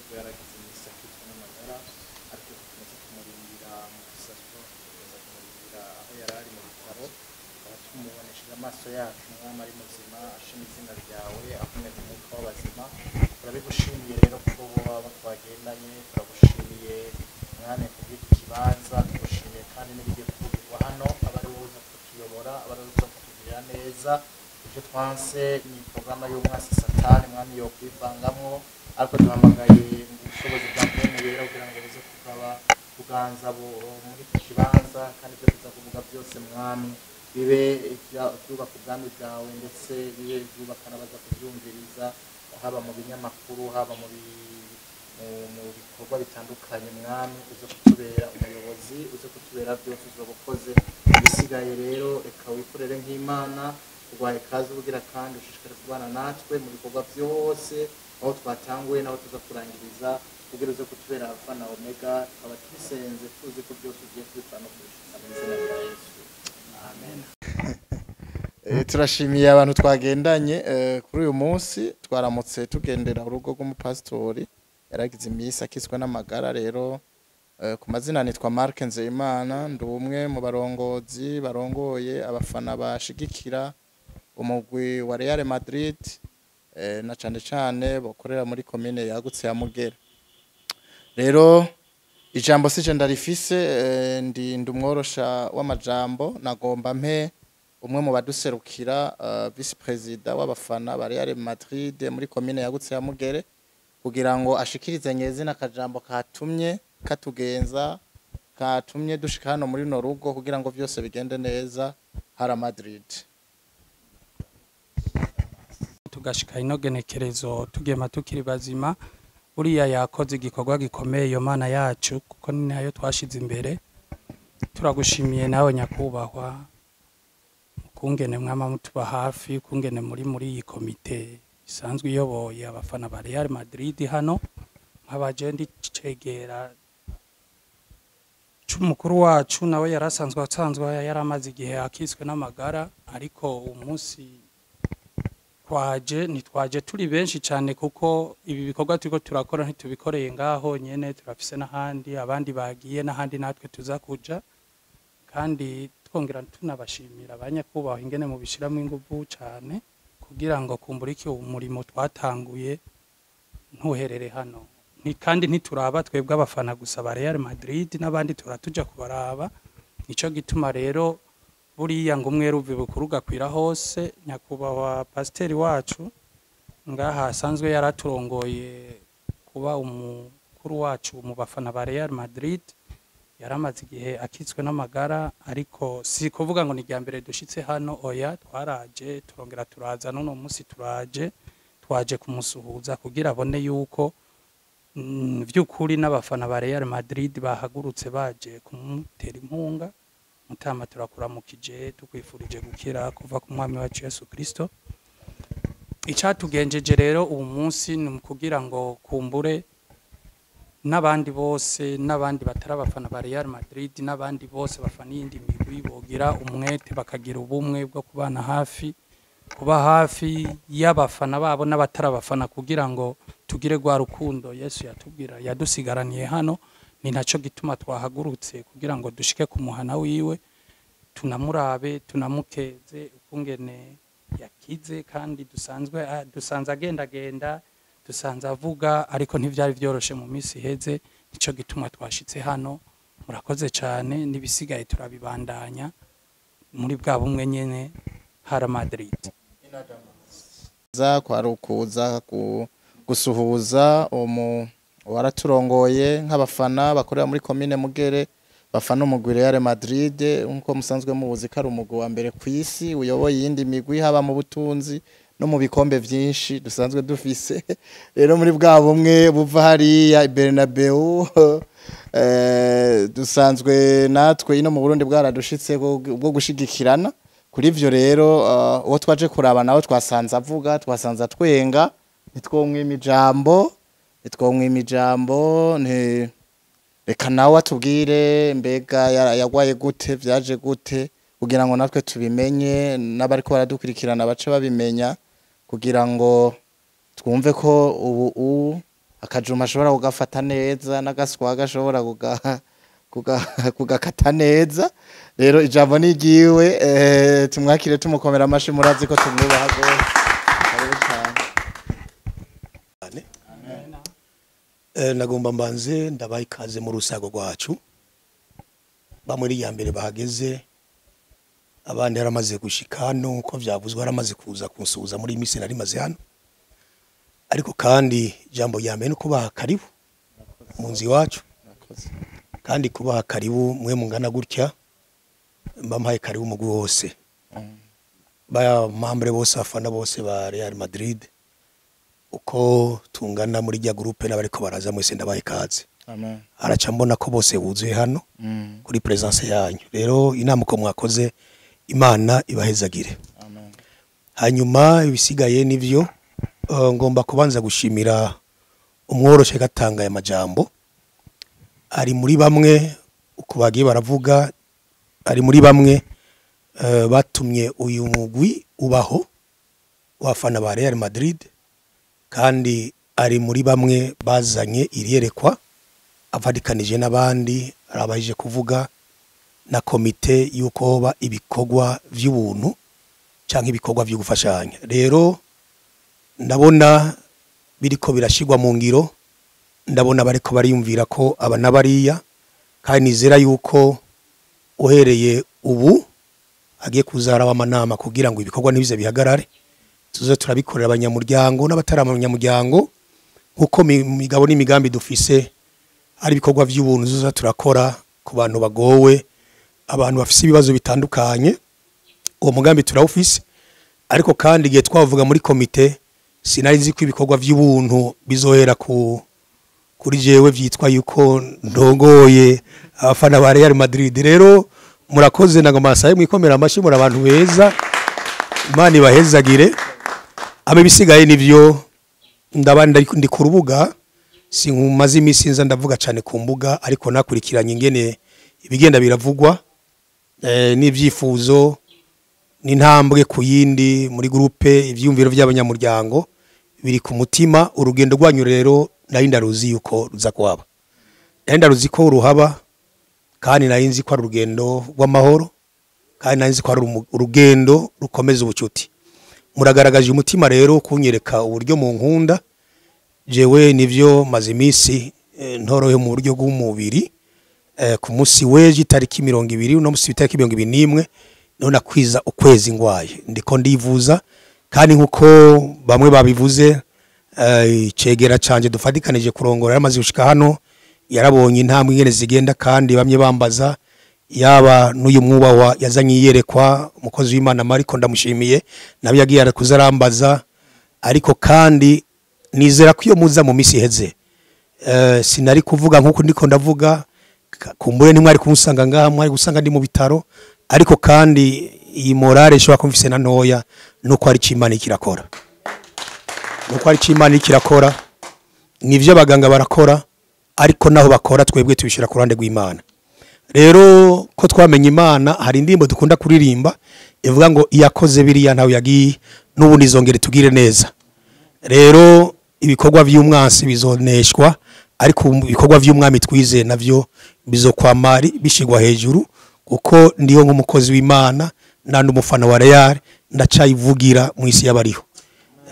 Nubwo yaragize iminsi akitswe n'amagara, ariko dukomeza kumurindira mu gisaswa, dukomeza kumurindira aho yari ari mu bitaro, tukaba tumubonesheje amaso yacu. Umwami ari muzima, ashima izina ryawe, ahumeka umwuka w'abazima. Turabigushimiye rero kuko abo twagendanye. Turagushimiye, Mwami, kubw'iki kibanza. Tugushimiye kandi n'ibigiye kuvugirwa hano. Aba ari wowe uza kutuyobora, aba ari wowe uza kutugirira neza. Ibyo twanse ni porogaramu y'umwasi Satani, Mwami, yo kwivangamwo, ariko duhamagaye mu bushobozi bwa Mpwemu Yera kugira ngo buze kugaba kuganza muri iki kibanza, kandi ibyo tuza kuvuga byose, Mwami, bibe ibyubaka ubwami bwawe, ndetse bibe ibyubaka n'abaza kubyumviriza, haba mu binyamakuru, haba mu bikorwa bitandukanye. Mwami, uze kutubera umuyobozi, uze kutubera byose, uzoba ukoze. Ibisigaye rero reka wikorere nk'Imana. Urwaye kaze ubugira kandi ushishikare kubana natwe mu bikorwa byose, aho twatanguye n'aho tuza kurangiriza, kugira uze kutubera Alfa na Omega. Tukaba tubisenze tuzi ko byose ugiye kubikora no kubishitsa, mu izina rya Yesu, amen. Turashimiye abantu twagendanye kuri uyu munsi. Twaramutse tugendera urugo rw'umupasitori yaragize iminsi akitswe n'amagara. Rero ku mazina nitwa Mark Nzeyimana, ndi umwe mu barongozi barongoye abafana bashigikira umugwi wa Real Madrid, na cane cane bakorera muri komine yagutse ya Mugera. Rero ijambo sije ndarifise, ndi umworosha w'amajambo. Nagomba mpe umwe mu baduserukira, vice-président w'abafana ba Real Madrid muri komine yagutse ya Mugere, kugira ngo ashikirize nyezina akajambo katumye katugenza, katumye dushika hano muri no rugo, kugira ngo vyose bigende neza. Hala Madrid! Tugashika ino genekerezo tugema tukiri bazima. Buriya yakoze igikorwa gikomeye iyo Mana yacu, kuko ni nayo twashize imbere. Turagushimiye nawe nyakubahwa, ukungene mwama mutuba hafi, ukungene muri iyi komite isanzwe iyoboye abafana ba Real Madrid hano. Nk'abaje ndi cegera c'umukuru wacu, nawe yarasanzwe asanzwe yaramaze igihe akitswe n'amagara, ariko umunsi twaje ntitwaje turi benshi cyane, kuko ibi bikorwa turiko turakora ntitubikoreye ngaho nyene, turafise n'ahandi abandi bagiye, n'ahandi natwe tuza kuja. Kandi twongera tunabashimira abanyakubahwa ingene mubishiramwo inguvu cyane kugira ngo kumburike umurimo twatanguye ntuherere hano. Kandi ntituraba twebwe abafana gusa ba Real Madrid, n'abandi turatuja kubaraba. Nico gituma rero buriya ngo umwe ruvi bukuru gakwira hose. Nyakubahwa pasiteri wacu ngaha asanzwe yaraturongoye kuba umukuru wacu mu bafana ba Real Madrid, yaramaze igihe akitswe n'amagara, ariko si kuvuga ngo ni irya mbere dushitse hano, oya. Twaraje, turongera turaza, n'uno munsi turaje, twaje kumusuhuza kugira abone yuko vy'ukuri n'abafana ba Real Madrid bahagurutse baje kumutera inkunga. Mutama, turakuramukije, tukwifurije gukira kuva ku Mwami wacu Yesu Kristo. Icatugenjeje rero uwu munsi ni kugira ngo kumbure n'abandi bose, n'abandi batari abafana ba Real Madrid, n'abandi bose bafana iyindi migwi, bogira umwete bakagira ubumwe bwo kubana hafi, kuba hafi y'abafana babo n'abatari abafana, kugira ngo tugire rwa rukundo Yesu yatubwira yadusigaraniye hano. Ni naco gituma twahagurutse kugira ngo dushike ku muhana wiwe, tunamurabe, tunamukeze ukungene yakize. Kandi dusanzwe dusanze agendagenda, dusanze avuga, ariko ntivyari vyoroshe mu minsi iheze. Nico gituma twashitse hano. Murakoze cyane, n'ibisigaye turabibandanya muri bwa bumwe nyene. Hala Madrid! Za kwari ukuza gusuhuza umu waraturongoye nk'abafana bakorera muri komine Mugere, bafana umugwi Real Madrid. Nkuko musanzwe mubuzi ko ari umugwi wa mbere ku isi uyoboye iyindi migwi, haba mu butunzi no mu bikombe vyinshi dusanzwe dufise. Rero muri bwa bumwe buva hariya i Bernabeu, dusanzwe natwe ino mu Burundi bwaradushitse bwo gushigikirana. Kuri ivyo rero, uwo twaje kuraba nawe twasanze avuga, twasanze atwenga. Ntitwomwima ijambo, ntitwomwima ijambo. Reka nawe atubwire mbega yagwaye gute, vyaje gute, kugira ngo natwe tubimenye, n'abariko baradukurikirana bace babimenya, kugira ngo twumve ko ubu Akajuma ashobora kugafata neza n'agaswaga ashobora kugakata neza. Rero ijambo ni ryiwe, tumwakire tumukomera amashi, murazi ko tumwubaha gose. Karibu cyane. Nagomba mbanze ndabaha ikaze mu rusago rwacu. Bamwe ari iya mbere bahageze, abandi yaramaze gushika hano, uko vyavuzwe yaramaze kuza kunsuhuza muri iyi minsi nari maze hano. Ariko kandi ijambo rya mbere ni kubaha karibu mu nzu iwacu, kandi kubaha karibu mwe mungana gutya, mba mpaye karibu umugwi wose, ba membre bose, abafana bose ba Real Madrid uko tungana muri rya groupe n'abariko baraza mwese ndabaha ikaze. Amen. Araca mbona ko bose buzuye hano kuri presence yanyu. Rero inama uko mwakoze, Imana ibahezagire. Amen. Hanyuma ibisigaye nivyo, ngomba kubanza gushimira umworoshe gatanga aya majambo. Ari muri bamwe uko bagiye baravuga, ari muri bamwe batumye uyu mugwi ubaho wafana ba Real Madrid, kandi ari muri bamwe bazanye iriyerekwa avadikanije n'abandi, arabahije kuvuga na komite yuko hoba ibikorwa vy'ubuntu canke ibikorwa vyo gufashanya. Rero ndabona biriko birashigwa mu ngiro, ndabona bariko bariyumvira ko aba n'abariya, kandi nizera yuko uhereye ubu agiye kuzaraba amanama kugira ngo ibikorwa ntibize bihagarare, tuze turabikorera abanyamuryango n'abatari abanyamuryango, nkuko migabo n'imigambi dufise ari ibikorwa vy'ubuntu tuzoza turakora ku bantu bagowe, abantu bafise ibibazo bitandukanye. Uwo mugambi turawufise, ariko kandi igihe twavuga muri komite sinari nzi ko ibikorwa vy'ubuntu bizohera kuri jewe vyitwa yuko ndongoye abafana ba Real Madrid. Rero murakoze, nagomba nsabe mwikomera amashi, muri abantu beza, Imana ibahezagire. Abe bisigaye nivyo, ndaba ndi ku rubuga, sinkumaze iminsi nza ndavuga cyane ku mbuga, ariko nakurikiranye ingene ibigenda biravugwa, n'ivyifuzo n'intambwe ku yindi muri groupe, ivyumviro by'abanyamuryango biri ku mutima. Urugendo rwanyu rero nari ndaruzi yuko ruza kuhaba, nari ndaruzi ko ruhaba, kandi nari nzi ko ari urugendo rw'amahoro, kandi nari nzi ko ari urugendo rukomeza ubucuti. Muragaragaje umutima rero kunyereka uburyo mu nkunda. Jewe nivyo maze iminsi ntorohe mu buryo bw'umubiri. Ku munsi w'ejo itariki 20, uno munsi itariki 21, niho nakwiza ukwezi ngwaye, ndiko ndivuza. Kandi nkuko bamwe babivuze, icegera canje dufatikanije kurongora yaramaze gushika hano, yarabonye intambwe ingene zigenda, kandi bamwe bambaza yaba n'uyu mwubahwa yazanye iyerekwa, umukozi w'Imana Mariko, ndamushimiye, nawe yagiye arakuza arambaza. Ariko kandi nizera ko iyo muza mu misi iheze, sinari kuvuga nkuko ndiko ndavuga, kumbure ntimwari kumusanga ngaha, mwari gusanga ndi mu bitaro. Ariko kandi iyi morale ishobora kumvise na ntoya, nuko ari Imana ikirakora, nuko ari Imana ikirakora. Nivyo abaganga barakora, ariko naho bakora twebwe tubishira ku ruhande rw'Imana. Rero ko twamenye Imana, hari indirimbo dukunda kuririmba ivuga ngo iyakoze biriya ntawe yagiye, n'ubundi izongere tugire neza. Rero ibikorwa vy'umwansi bizoneshwa, ariko ibikorwa vy'umwami twize navyo bizokwama bishigwa hejuru, kuko ndiyo nk'umukozi w'Imana nandi umufana wa Real, ndacayivugira mu isi y'abariho,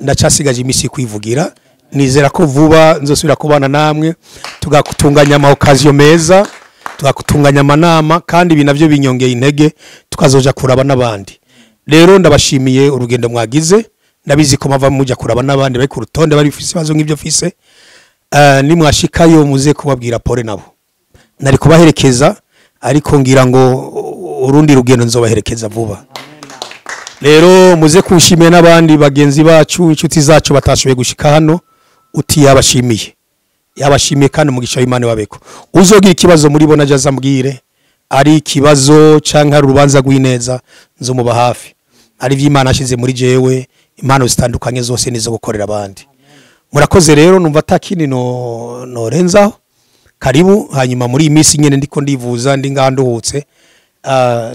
ndacasigaje imisi kwivugira. Nizera ko vuba nzosubira kubana namwe, tugatunganya ama occasion meza, tugatunganya amanama, kandi ibi navyo binyongeye intege, tukazoja kuraba n'abandi. Rero ndabashimiye urugendo mwagize, ndabizi ko mava muja kuraba n'abandi bari ku rutonde bari bifise ibibazo nk'ivyo mfise. Nimwashikayo muze kubabwira pole nabo. Nari kubaherekeza, ariko ngira ngo urundi rugendo nzobaherekeza vuba. Rero muze kushimira n'abandi bagenzi bacu, inshuti zacu batashoboye gushika hano, uti yabashimiye. Yabashimiye kandi umugisha w'Imana wabeko. Uzogira ikibazo muri bo naje azambwire, ari ikibazo canke ari urubanza rw'ineza, nzomuba hafi. Ari ivy'Imana ashize muri jewe, impano zitandukanye zose nizo gukorera abandi. Murakoze rero, numva atakindi no norenzaho. Karibu. Hanyuma muri iyi minsi nyene ndiko ndivuza, ndi ngaha nduhutse,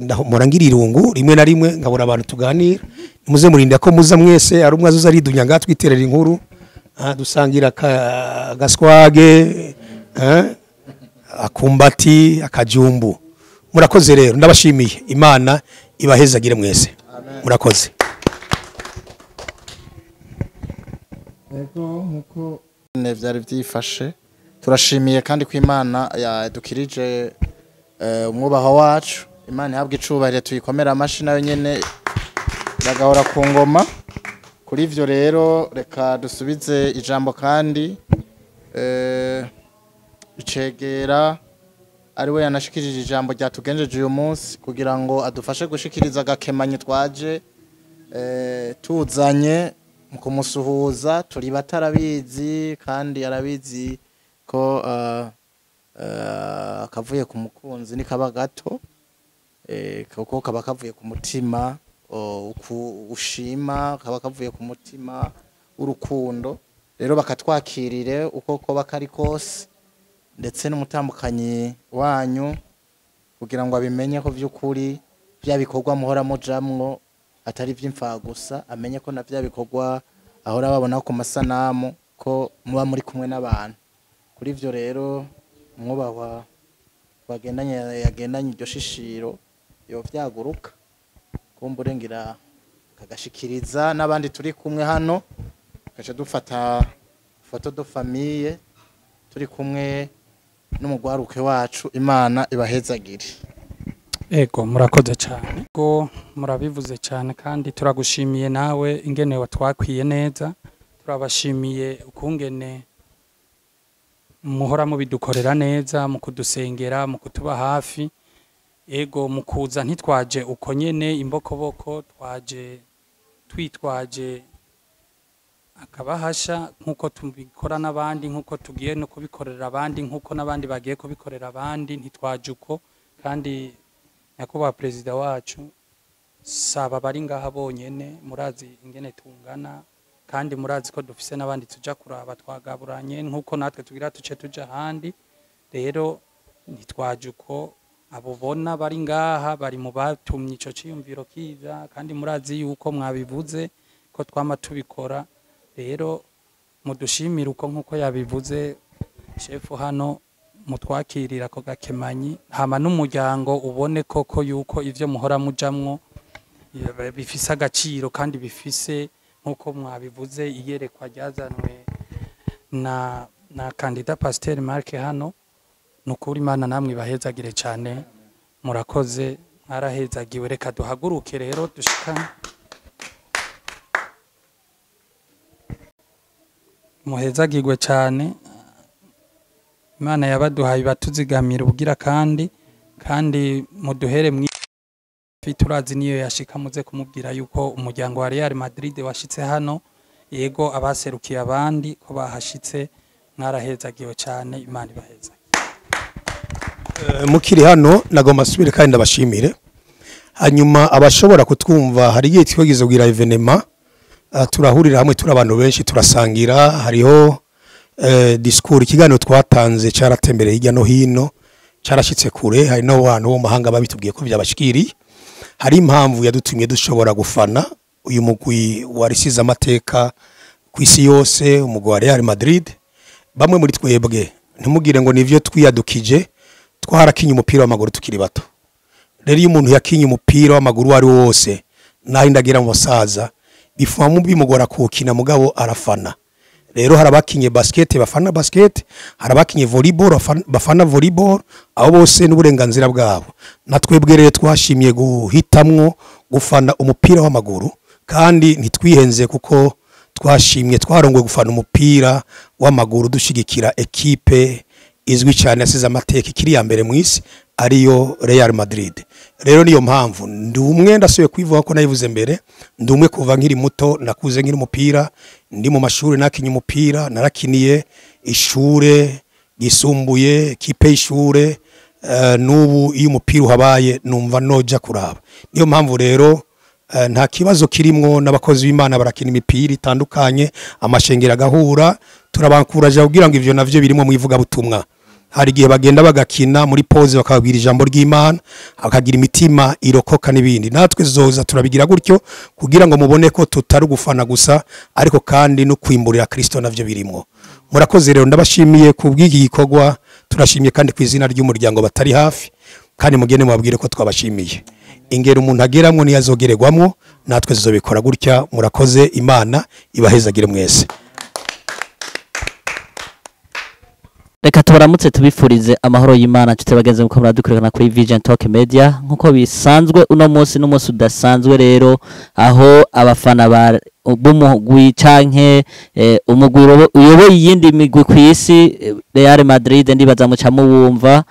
ndahora ngira irungu rimwe na rimwe nkabura abantu tuganira. Muze murinda ko muza mwese, ari umwe azoza aridunya ngaha twiterera inkuru. Dusangira agaswage, akumbati, akajumbu. Murakoze rero, ndabashimiye. Imana ibahezagire mwese. Murakoze. Ego, nkuko vyari vyifashe, turashimiye kandi ko Imana yadukirije umwubaho wacu. Imana ihabwe icubahiro, tuyikomera amashi nayo nyene bagahora ku ngoma. Kuri ivyo rero reka dusubize ijambo kandi icegera ari we yanashikirije ijambo ryatugenjeje uyu munsi, kugira ngo adufashe gushikiriza agakemanyi twaje tuzanye mu kumusuhuza. Turi batarabizi kandi arabizi ko kavuye ku mukunzi ni kaba gato, kuko kaba kavuye ku mutima ushima, kaba kavuye ku mutima w'urukundo. Rero bakatwakirire uko koba kari kose, ndetse n'umutambukanyi wanyu, kugira ngo abimenye ko vy'ukuri vya bikorwa muhora mujamwo atari vy'imfagusa, amenye ko na vya bikorwa ahora babona ku masanamu ko muba muri kumwe n'abantu. Kuri ivyo rero umwubahwa wagendanye yagendanye iryo shishiro yo vyaguruka kumbure ngira kagashikiriza n'abandi turi kumwe hano, gaca dufata photo de famille turi kumwe n'umugwaruke wacu. Imana ibahezagire. Ego, murakoze cyane. Ego, murabivuze cyane kandi turagushimiye nawe ingene watwakwiye neza. Turabashimiye ukungene muhora mubidukorera neza, mu kudusengera, mu kutuba hafi. Ego, mu kuza ntitwaje uko nyene imbokoboko, twaje twitwaje akabahasha nkuko tubikora n'abandi, nkuko tugiye no kubikorera abandi, nkuko n'abandi bagiye kubikorera abandi. Ntitwaje uko. Kandi nyakubahwa perezida wacu, saba bari ngaha bonyene, murazi ingene tungana, kandi murazi ko dufise n'abandi tuja kuraba twagaburanye, nkuko natwe tugira tuce tuja ahandi. Rero ntitwaje uko. Abo bona bari ngaha bari mu batumye ico ciyumviro kiza, kandi murazi yuko mwabivuze ko twama tubikora. Rero mudushimire uko nkuko yabivuze shefu hano, mutwakirira ko gakemanyi, hama n'umuryango ubone koko yuko ivyo muhora mujamwo bifise agaciro, kandi bifise nkuko mwabivuze iyerekwa ryazanwe na kandida Pasteur Mark hano. Nukuri Imana namwe ibahezagire cyane. Murakoze, mwarahezagiwe. Reka duhaguruke rero dushikane, muhezagirwe cyane. Imana yabaduhaye batuzigamira ubugira kandi muduhere mwifi. Turazi niyo yashika muze kumubwira yuko umuryango wa Real Madrid washitse hano. Yego, abaserukiye abandi ko bahashitse, mwarahezagiwe cyane. Imana ibaheza. Mukiri hano nagomba subire kandi ndabashimire. Hanyuma abashobora kutwumva, hari igihe twagize kugira evenement, turahurira hamwe turi abantu benshi, turasangira. Hariho discours, ikiganiro twatanze caratembereye hirya no hino, carashitse kure. Hari n'abantu bo mu mahanga babitubwiye ko vyabashikiriye. Hari impamvu yadutumye dushobora gufana uyu mugwi warisize amateka ku isi yose, umugwi wa Real Madrid. Bamwe muri twebwe, ntimugire ngo nivyo twiyadukije, twarakinye umupira w'amaguru tukiri bato. Rero iyo umuntu yakinye umupira w'amaguru uwo ari wo wose, naho indagira mu basaza, bifuma bimugora kuwukina, mugabo arafana. Rero hari abakinye basket bafana basket, hari abakinye volleyball bafana volleyball, abo bose n'uburenganzira bwabo. Na twebwe rero twashimye guhitamwo gufana umupira w'amaguru, kandi ntitwihenze kuko twashimye twarongoye gufana umupira w'amaguru dushigikira ekipe izwi cyane yasize amateka ikiri ya mbere mu isi, ariyo Real Madrid. Rero niyo mpamvu ndi umwe, ndasubiye kwivuga ko nayivuze mbere, ndi umwe kuva nkiri muto nakuze nkiri umupira, ndi mu mashuri nakinye umupira, narakiniye ishure gisumbuye, ekipe y'ishure, n'ubu iyo umupira uhabaye numva noja kuraba. Niyo mpamvu rero nta kibazo kirimwo, n'abakozi b'Imana barakina imipira itandukanye, amashengero agahura, turabankuraje kugira ngo ivyo navyo birimo mu ivugabutumwa. Hari igihe bagenda bagakina muri pause bakababwira ijambo ry'Imana, bakagira imitima irokoka n'ibindi. Natwe zoza turabigira gutyo kugira ngo mubone ko tutari gufana gusa, ariko kandi no kwimburira Kristo navyo birimo. Murakoze rero, ndabashimiye ku bw'iki gikorwa, turashimye kandi ku izina ry'umuryango batari hafi, kandi mugende mubabwire ko twabashimiye. Ingero umuntu ageramwo niyo azogererwamwo, natwe zizobikora gutya. Murakoze, Imana ibahezagire mwese. Reka tubaramutse tubifurize amahoro y'Imana nshuti bagenzi muko muradukurikirana kuri Vision Talk Media. Nkuko bisanzwe uno munsi n'umunsi udasanzwe rero, aho abafana ba b'umugwi canke umugwi uyoboye iyindi migwi kw'isi, Real Madrid, ndibaza muca muwumva.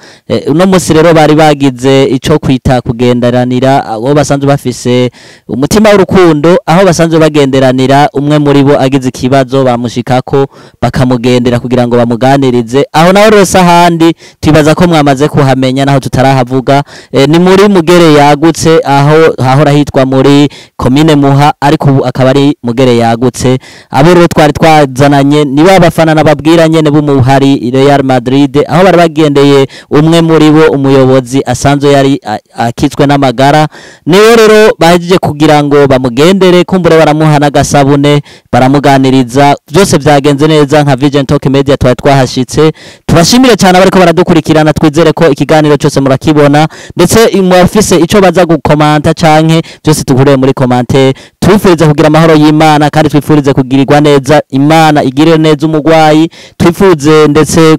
Uno munsi rero bari bagize ico kwita kugenderanira, aho basanzwe bafise umutima w'urukundo, aho basanzwe bagenderanira umwe muri bo agize ikibazo bamushikako bakamugendera kugira ngo bamuganirize. Aho naho rero ahandi twibaza ko mwamaze kuhamenya naho tutarahavuga, ni muri Mugere yagutse, aho hahora hitwa muri komine Muha, ariko ubu akaba ari Mugere yagutse. Abo rero twari twazananye nibo abafana nababwira nyene b'umuhari Real Madrid, aho bari bagendeye umwe muri bo umuyobozi asanzwe yari akitswe n'amagara. Niwe rero bahejeje kugira ngo bamugendere, kumbure baramuha n'agasabune, baramuganiriza, byose byagenze neza. Nka Vision Talk Media twari twahashitse. Tubashimire cyane abariko baradukurikirana, twizere ko ikiganiro cyose murakibona, ndetse murafise ico baza gukomanta canke byose duhuriye muri komante. Twifurize kugira amahoro y'Imana, kandi twifurize kugirirwa neza, Imana igirire neza umugwayi, twifuze ndetse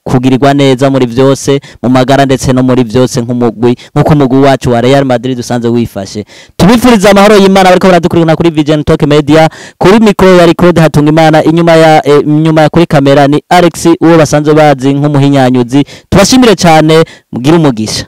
kugirirwa neza muri vyose, mu magara ndetse no muri vyose, nk'umugwi nkuko umugwi wacu wa Real Madrid usanzwe wifashe. Tubifurize amahoro y'Imana bariko baradukurikirana kuri Vision Talk Media. Kuri micro yari Claude Hatungimana, inyuma ya kuri kamera ni Alex, uwo basanzwe bazi nk'umuhinyanyuzi. Tubashimire cyane, mugire umugisha.